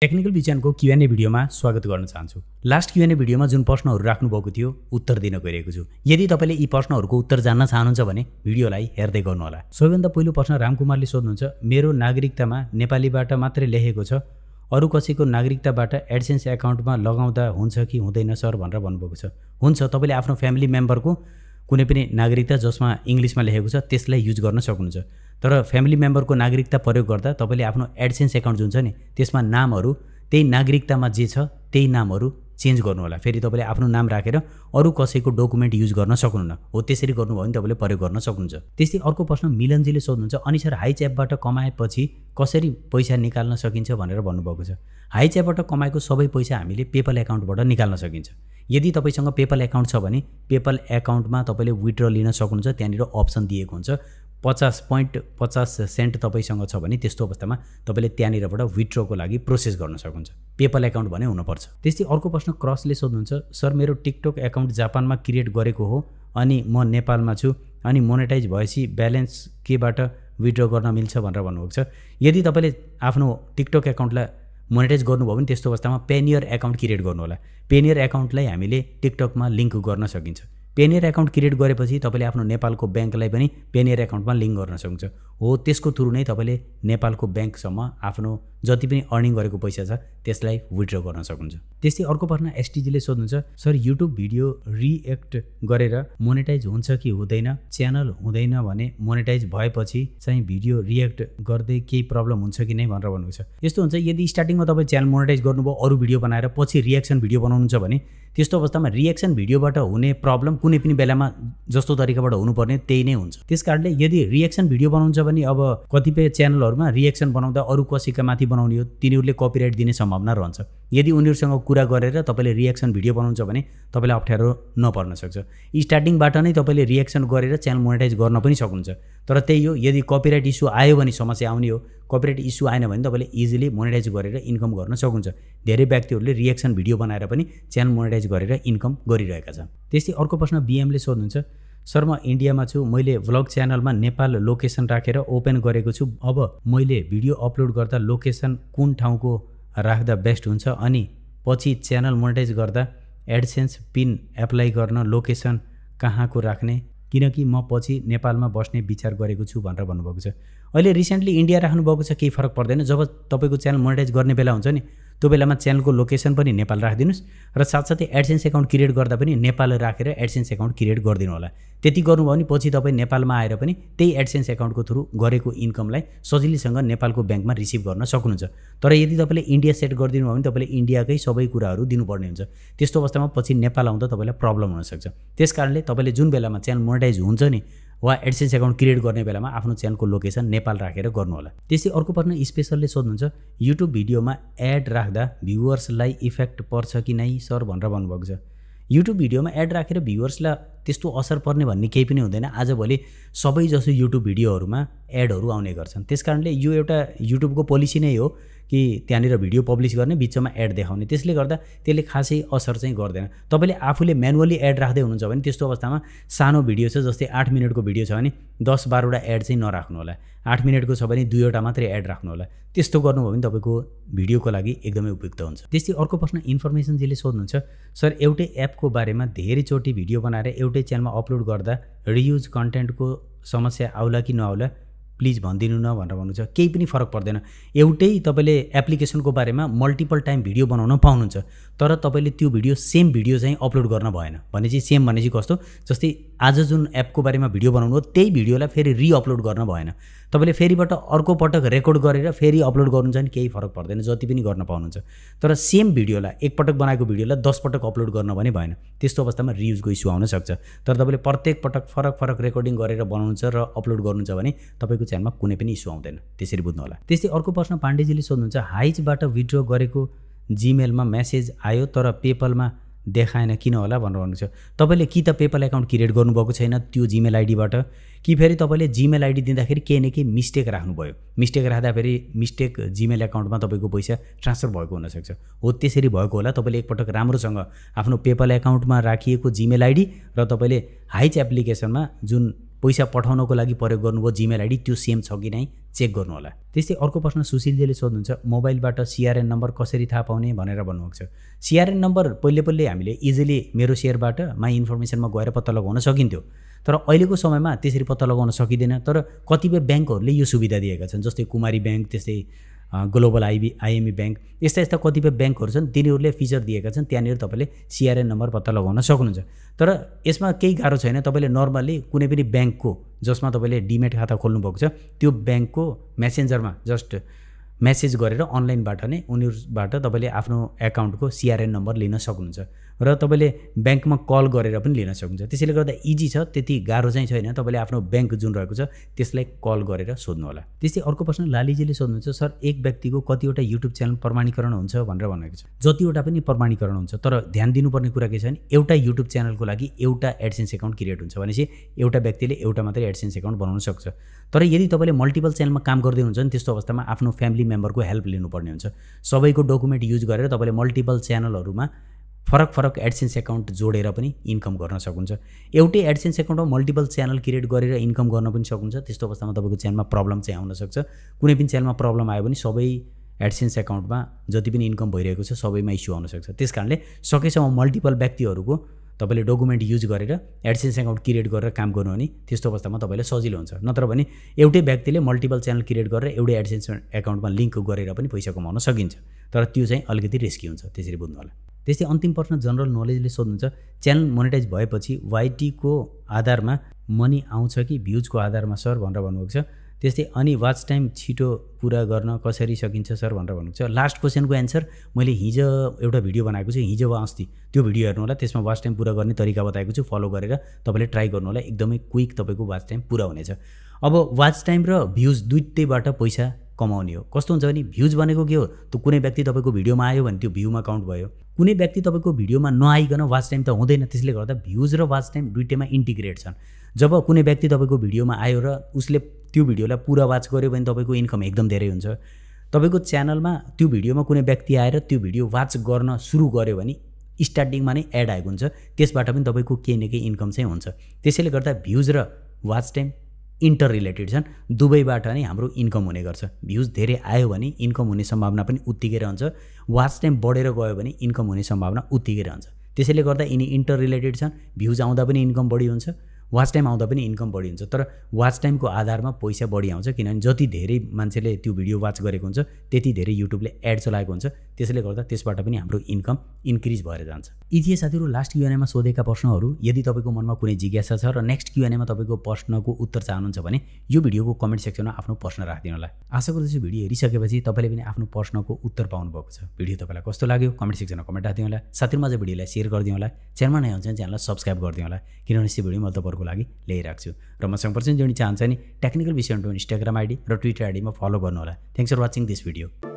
Technical विजनको Q&A भिडियोमा स्वागत गर्न चाहन्छु। लास्ट क्युएनए भिडियोमा जुन प्रश्नहरू राख्नुभएको थियो उत्तर दिन गइरहेको छु। यदि तपाईले यी प्रश्नहरूको उत्तर जान्न चाहनुहुन्छ भने भिडियोलाई हेर्दै गर्नुहोला। सबैभन्दा पहिलो प्रश्न रामकुमारले सोध्नुहुन्छ, मेरो नागरिकतामा नेपालीबाट मात्रै लेखेको छ, अरु कसैको नागरिकताबाट एडसेन्स एकाउन्टमा लगाउँदा हुन्छ कि हुँदैन सर भनेर भन्नुभएको छ। हुन्छ, तपाईले आफ्नो फ्यामिली मेम्बरको कुनै पनि नागरिकता जसमा इङ्ग्लिसमा लेखेको छ त्यसलाई युज गर्न सक्नुहुन्छ। तर फ्यामिली मेम्बरको नागरिकता प्रयोग गर्दा तपाईले आफ्नो एडसेन्स एकाउन्ट जुन छ नि त्यसमा नामहरू त्यही नागरिकतामा जे छ त्यही नामहरू चेन्ज गर्नु होला। फेरि तपाईले आफ्नो नाम राखेर अरु कसैको डकुमेन्ट युज गर्न सक्नुहुन्न। हो त्यसरी गर्नुभयो भने तपाईले प्रयोग गर्न सक्नुहुन्छ। त्यस्तै अर्को प्रश्न मिलनजीले सोध्नुहुन्छ, अनि सर हाइच एपबाट कमाएपछि कसरी पैसा निकाल्न सकिन्छ भनेर भन्नुभएको छ। हाइच एपबाट कमाएको सबै पैसा हामीले पेपल एकाउन्टबाट निकाल्न सकिन्छ। यदि तपाईसँग पेपल एकाउन्ट छ भने पेपल एकाउन्टमा तपाईले विथड्र लिन सक्नुहुन्छ। त्यहाँनिर अप्सन दिएको हुन्छ 50.50 तपाईसँग छ भने त्यस्तो अवस्थामा तपाईले त्यहाँनिरबाट विथड्रको लागि प्रोसेस गर्न सक्नुहुन्छ। पेपल एकाउन्ट भने हुनुपर्छ। त्यस्तै अर्को प्रश्न क्रसले सोध्नुहुन्छ, सर मेरो टिकटक एकाउन्ट जापानमा क्रिएट गरेको हो अनि म नेपालमा छु अनि मोनेटाइज भएपछि ब्यालेन्स केबाट विथड्र गर्न मिल्छ भनेर भन्नुभएको छ। यदि तपाईले आफ्नो टिकटक एकाउन्टलाई मोनेटाइज गर्नुभयो भने त्यस्तो अवस्थामा पेनियर एकाउन्ट क्रिएट गर्नु होला। पेनियर एकाउन्टलाई हामीले टिकटकमा लिङ्क गर्न सकिन्छ। पेनियर एकाउन्ट क्रिएट गरेपछि तपाईले आफ्नो नेपालको ब्याङ्कलाई पनि पेनियर एकाउन्टमा लिङ्क गर्न सक्नुहुन्छ। हो त्यसको थ्रु नै तपाईले नेपालको ब्याङ्कसम्म आफ्नो जति पनि अर्निङ गरेको पैसा छ त्यसलाई विथड्र गर्न सक्नुहुन्छ। त्यस्तै अर्को प्रश्न एसटीजीले सोध्नुहुन्छ, सर युट्युब भिडियो रिएक्ट गरेर मोनेटाइज हुन्छ कि हुँदैन, च्यानल हुँदैन भने मोनेटाइज भएपछि चाहिँ भिडियो रिएक्ट गर्दै केही प्रब्लम हुन्छ कि नै भनेर भन्नुभएको छ। यस्तो हुन्छ, यदि स्टार्टिङमा तपाईँ च्यानल मोनेटाइज गर्नुभयो अरू भिडियो बनाएर पछि रिएक्सन भिडियो बनाउनुहुन्छ भने त्यस्तो अवस्थामा रिएक्सन भिडियोबाट हुने प्रब्लम कुनै पनि बेलामा जस्तो तरिकाबाट हुनुपर्ने त्यही नै हुन्छ। त्यसकारणले यदि रिएक्सन भिडियो बनाउनुहुन्छ भने अब कतिपय च्यानलहरूमा रिएक्सन बनाउँदा अरू कसैका माथि बनाउने हो, तिनीहरूले कपिराइट दिने सम्भावना रहन्छ। यदि उनीहरूसँग कुरा गरेर तपाईले रिएक्सन भिडियो बनाउनुहुन्छ भने तपाईलाई अप्ठ्यारो नपर्न सक्छ। स्टार्टिङबाट नै तपाईले रिएक्सन गरेर च्यानल मोनेटाइज गर्न पनि सक्नुहुन्छ। तर त्यही हो, यदि कपिराइट इस्यु आयो भने समस्या आउने हो। कपिराइट इस्यु आएन भने तपाईले इजिली मोनेटाइज गरेर इन्कम गर्न सक्नुहुन्छ। धेरै व्यक्तिहरूले रिएक्सन भिडियो बनाएर पनि च्यानल मोनेटाइज गरेर इन्कम गरिरहेका छन्। त्यस्तै अर्को प्रश्न बिएमले सोध्नुहुन्छ, सर म इन्डियामा छु, मैले भ्लग च्यानलमा नेपाल लोकेसन राखेर ओपन गरेको छु। अब मैले भिडियो अपलोड गर्दा लोकेसन कुन ठाउँको राख्दा बेस्ट हुन्छ अनि पछि च्यानल मोनेटाइज गर्दा एडसेन्स पिन एप्लाई गर्न लोकेसन कहाँको राख्ने, किनकि म पछि नेपालमा बस्ने विचार गरेको छु भनेर भन्नुभएको छ। अहिले रिसेन्टली इन्डिया राख्नुभएको छ, केही फरक पर्दैन। जब तपाईँको च्यानल मोनेटाइज गर्ने बेला हुन्छ नि त्यो बेलामा च्यानलको लोकेसन पनि नेपाल राखिदिनुहोस् र साथसाथै एडसेन्स एकाउन्ट क्रिएट गर्दा पनि नेपाल राखेर एडसेन्स एकाउन्ट क्रिएट गरिदिनु होला। त्यति गर्नुभयो भने पछि तपाईँ नेपालमा आएर पनि त्यही एडसेन्स एकाउन्टको थ्रु गरेको इन्कमलाई सजिलैसँग नेपालको ब्याङ्कमा रिसिभ गर्न सक्नुहुन्छ। तर यदि तपाईँले इन्डिया सेट गरिदिनु भयो भने तपाईँले इन्डियाकै सबै कुराहरू दिनुपर्ने हुन्छ। त्यस्तो अवस्थामा पछि नेपाल आउँदा तपाईँलाई प्रब्लम हुनसक्छ। त्यसकारणले तपाईँले जुन बेलामा च्यानल मोनेटाइज हुन्छ नि वा एडसेन्स एकाउन्ट क्रिएट गर्ने बेलामा आफ्नो च्यानलको लोकेसन नेपाल राखेर गर्नुहोला। त्यसै अर्को प्रश्न स्पेसलले सोध्नुहुन्छ, युट्युब भिडियोमा एड राख्दा भ्युवर्सलाई इफेक्ट पर्छ कि नै सर भनेर भन्नुभएको छ। युट्युब भिडियोमा एड राखेर भ्युवर्सलाई त्यस्तो असर पर्ने भन्ने केही पनि हुँदैन। आजभोलि सबै जसो युट्युब भिडियोहरूमा एडहरू आउने गर्छन्। त्यसकारणले यो एउटा युट्युबको पोलिसी नै हो कि त्यहाँनिर भिडियो पब्लिस गर्ने बिचमा एड देखाउने। त्यसले गर्दा त्यसले खासै असर चाहिँ गर्दैन। तपाईँले आफूले म्यानुअली एड राख्दै हुनुहुन्छ भने त्यस्तो अवस्थामा सानो भिडियो छ, जस्तै 8 मिनटको भिडियो छ भने 10-12वटा एड चाहिँ नराख्नु होला। 8 मिनटको छ भने 2वटा मात्रै एड राख्नु होला। त्यस्तो गर्नुभयो भने तपाईँको भिडियोको लागि एकदमै उपयुक्त हुन्छ। त्यस्तै अर्को प्रश्न इन्फर्मेसनजीले सोध्नुहुन्छ, सर एउटै एपको बारेमा धेरैचोटि भिडियो बनाएर एउटै च्यानलमा अपलोड गर्दा रियुज कन्टेन्टको समस्या आउला कि नआउला प्लिज भनिदिनु न भनेर भन्नुहुन्छ। केही पनि फरक पर्दैन। एउटै तपाईँले एप्लिकेसनको बारेमा मल्टिपल टाइम भिडियो बनाउन पाउनुहुन्छ, तर तपाईँले त्यो भिडियो सेम भिडियो चाहिँ अपलोड गर्न भएन। भनेपछि सेम भनेपछि कस्तो, जस्तै आज जुन एपको बारेमा भिडियो बनाउनु हो त्यही भिडियोलाई फेरि रिअपलोड गर्न भएन। तपाईँले फेरिबाट अर्को पटक रेकर्ड गरेर फेरि अपलोड गर्नुहुन्छ भने केही फरक पर्दैन, जति पनि गर्न पाउनुहुन्छ। तर सेम भिडियोलाई एकपटक बनाएको भिडियोलाई 10 पटक अपलोड गर्न भने भएन। त्यस्तो अवस्थामा रियुजको इस्यु आउन सक्छ। तर तपाईँले प्रत्येक पटक फरक रेकर्डिङ गरेर बनाउनुहुन्छ र अपलोड गर्नुहुन्छ भने तपाईँको च्यानलमा कुनै पनि इस्यु आउँदैन। त्यसरी बुझ्नु होला। त्यस्तै अर्को प्रश्न पाण्डेजीले सोध्नुहुन्छ, हाइजबाट विथड्र गरेको जिमेलमा मेसेज आयो तर पेपलमा देखाएन किन होला भनेर भन्नुहुन्छ। तपाईँले कि त पेपल एकाउन्ट क्रिएट गर्नुभएको छैन त्यो जिमेल आइडीबाट, कि फेरि तपाईँले जिमेल आइडी दिँदाखेरि केही न केही मिस्टेक राख्नुभयो। मिस्टेक राख्दा फेरि मिस्टेक जिमेल एकाउन्टमा तपाईँको पैसा ट्रान्सफर भएको हुनसक्छ। हो त्यसरी भएको होला। तपाईँले एकपटक राम्रोसँग आफ्नो पेपल एकाउन्टमा राखिएको जिमेल आइडी र तपाईँले हाइज एप्लिकेसनमा जुन पैसा पठाउनको लागि प्रयोग गर्नुभयो जिमेल आइडी त्यो सेम छ कि नै चेक गर्नु होला। त्यस्तै अर्को प्रश्न सुशीलजीले सोध्नुहुन्छ मोबाइलबाट सिआरएन नम्बर कसरी थाहा पाउने भनेर भन्नुभएको छ। सिआरएन नम्बर पहिले हामीले इजिली मेरो सेयरबाट माई इन्फर्मेसनमा गएर पत्ता लगाउन सकिन्थ्यो, तर अहिलेको समयमा त्यसरी पत्ता लगाउन सकिँदैन। तर कतिपय ब्याङ्कहरूले यो सुविधा दिएका छन्, जस्तै कुमारी ब्याङ्क, त्यस्तै ग्लोबल आइएमई ब्याङ्क, यस्ता कतिपय ब्याङ्कहरू छन् तिनीहरूले फिचर दिएका छन्, त्यहाँनिर तपाईँले सिआरएन नम्बर पत्ता लगाउन सक्नुहुन्छ। तर यसमा केही गाह्रो छैन, तपाईँले नर्मल्ली कुनै पनि ब्याङ्कको जसमा तपाईँले डिमेट खाता खोल्नुभएको छ त्यो ब्याङ्कको मेसेन्जरमा जस्ट मेसेज गरेर अनलाइनबाट नै उनीहरूबाट तपाईँले आफ्नो एकाउन्टको सिआरएन नम्बर लिन सक्नुहुन्छ र तपाईँले ब्याङ्कमा कल गरेर पनि लिन सक्नुहुन्छ। त्यसैले गर्दा इजी छ, त्यति गाह्रो चाहिँ छैन। तपाईँले आफ्नो ब्याङ्क जुन रहेको छ त्यसलाई कल गरेर सोध्नु होला। त्यस्तै अर्को प्रश्न लालीजीले सोध्नुहुन्छ सर एक व्यक्तिको कतिवटा युट्युब च्यानल प्रमाणीकरण हुन्छ भनेर भनेको छ। जतिवटा पनि प्रमाणीकरण हुन्छ, तर ध्यान दिनुपर्ने कुरा के छ भने एउटा युट्युब च्यानलको लागि एउटा एडसेन्स एकाउन्ट क्रिएट हुन्छ भनेपछि एउटा व्यक्तिले एउटा मात्रै एडसेन्स एकाउन्ट बनाउन सक्छ। तर यदि तपाईँले मल्टिपल च्यानलमा काम गर्दै हुनुहुन्छ भने त्यस्तो अवस्थामा आफ्नो फ्यामिली मेम्बरको हेल्प लिनुपर्ने हुन्छ। सबैको डकुमेन्ट युज गरेर तपाईँले मल्टिपल च्यानलहरूमा फरक एडसेन्स एकाउन्ट जोडेर पनि इन्कम गर्न सक्नुहुन्छ। एउटै एडसेन्स एकाउन्टमा मल्टिपल च्यानल क्रिएट गरेर इन्कम गर्न पनि सक्नुहुन्छ। त्यस्तो अवस्थामा तपाईँको च्यानलमा प्रब्लम चाहिँ आउन सक्छ। कुनै पनि च्यानलमा प्रब्लम आयो भने सबै एडसेन्स एकाउन्टमा जति पनि इन्कम भइरहेको छ सबैमा इस्यु आउन सक्छ। त्यस कारणले सकेसम्म मल्टिपल व्यक्तिहरूको तपाईँले डकुमेन्ट युज गरेर एडसेन्स एकाउन्ट क्रिएट गरेर काम गर्नु भने त्यस्तो अवस्थामा तपाईँलाई सजिलो हुन्छ। नत्र भने एउटै व्यक्तिले मल्टिपल च्यानल क्रिएट गरेर एउटै एडसेन्स एकाउन्टमा लिङ्क गरेर पनि पैसा कमाउन सकिन्छ, तर त्यो चाहिँ अलिकति रिस्की हुन्छ, त्यसरी बुझ्नु होला। त्यस्तै अन्तिम प्रश्न जनरल नलेजले सोध्नुहुन्छ च्यानल मोनेटाइज भएपछि वाइटीको आधारमा मनी आउँछ कि भ्युजको आधारमा सर भनेर भन्नुभएको छ। त्यस्तै अनि वाच टाइम छिटो पुरा गर्न कसरी सकिन्छ सर भनेर भन्नुभएको छ। लास्ट क्वेसनको एन्सर मैले हिजो एउटा भिडियो बनाएको छु, हिजो वा अस्ति, त्यो भिडियो हेर्नु होला। त्यसमा वाच टाइम पुरा गर्ने तरिका बताएको छु, फलो गरेर तपाईँले ट्राई गर्नु होला। एकदमै क्विक तपाईँको वाच टाइम पुरा हुनेछ। अब वाच टाइम र भ्युज दुइटैबाट पैसा कमाउने हो। कस्तो हुन्छ भने भ्युज भनेको के हो, त्यो कुनै व्यक्ति तपाईँको भिडियोमा आयो भने त्यो भ्यूमा काउन्ट भयो। कुनै व्यक्ति तपाईँको भिडियोमा नआइकन वाच टाइम त हुँदैन। त्यसले गर्दा भ्युज र वाच टाइम दुइटैमा इन्टिग्रेट छन्। जब कुनै व्यक्ति तपाईँको भिडियोमा आयो र उसले त्यो भिडियोलाई पुरा वाच गर्यो भने तपाईँको इन्कम एकदम धेरै हुन्छ। तपाईँको च्यानलमा त्यो भिडियोमा कुनै व्यक्ति आएर त्यो भिडियो वाच गर्न सुरु गर्यो भने स्टार्टिङमा नै एड आएको हुन्छ, त्यसबाट पनि तपाईँको केही न केही इन्कम चाहिँ हुन्छ। त्यसैले गर्दा भ्युज र वाच टाइम इन्टर रिलेटेड छन्, दुवैबाट नै हाम्रो इन्कम हुने गर्छ। भ्युज धेरै आयो भने इन्कम हुने सम्भावना पनि उत्तिकै रहन्छ, वाच टाइम बढेर गयो भने इन्कम हुने सम्भावना उत्तिकै रहन्छ। त्यसैले गर्दा यिनी इन्टर रिलेटेड छन्। भ्युज आउँदा पनि इन्कम बढी हुन्छ, वाच टाइम आउँदा पनि इन्कम बढी हुन्छ। तर वाच टाइमको आधारमा पैसा बढी आउँछ, किनभने जति धेरै मान्छेले त्यो भिडियो वाच गरेको हुन्छ त्यति धेरै युट्युबले एड चलाएको हुन्छ। त्यसैले गर्दा त्यसबाट पनि हाम्रो इन्कम इन्क्रिज भएर जान्छ। यी थिए साथीहरू लास्ट क्युएनएमा सोधेका प्रश्नहरू। यदि तपाईँको मनमा कुनै जिज्ञासा छ र नेक्स्ट क्युएनएमा तपाईँको प्रश्नको उत्तर चाहनुहुन्छ भने यो भिडियोको कमेन्ट सेक्सनमा आफ्नो प्रश्न राखिदिनु होला। आशा गर्दछु भिडियो हेरिसकेपछि तपाईँले पनि आफ्नो प्रश्नको उत्तर पाउनुभएको छ। भिडियो तपाईँलाई कस्तो लाग्यो कमेन्ट सेक्सनमा कमेन्ट राखिदिनु होला। साथीहरूमा चाहिँ भिडियोलाई सेयर गरिदिनु होला। च्यानलमा नयाँ हुन्छ भने च्यानललाई सब्सक्राइब गरिदिनु होला, किनभने यस्तो भिडियो म तपाईँहरूको लागि ल्याइरहेको छु। र मसँग पर्सन जोड्न चाहन्छ नि टेक्निकल विषय इन्स्टाग्राम आइडी र ट्विटर आइडीमा फलो गर्नु होला। Thanks for watching this video.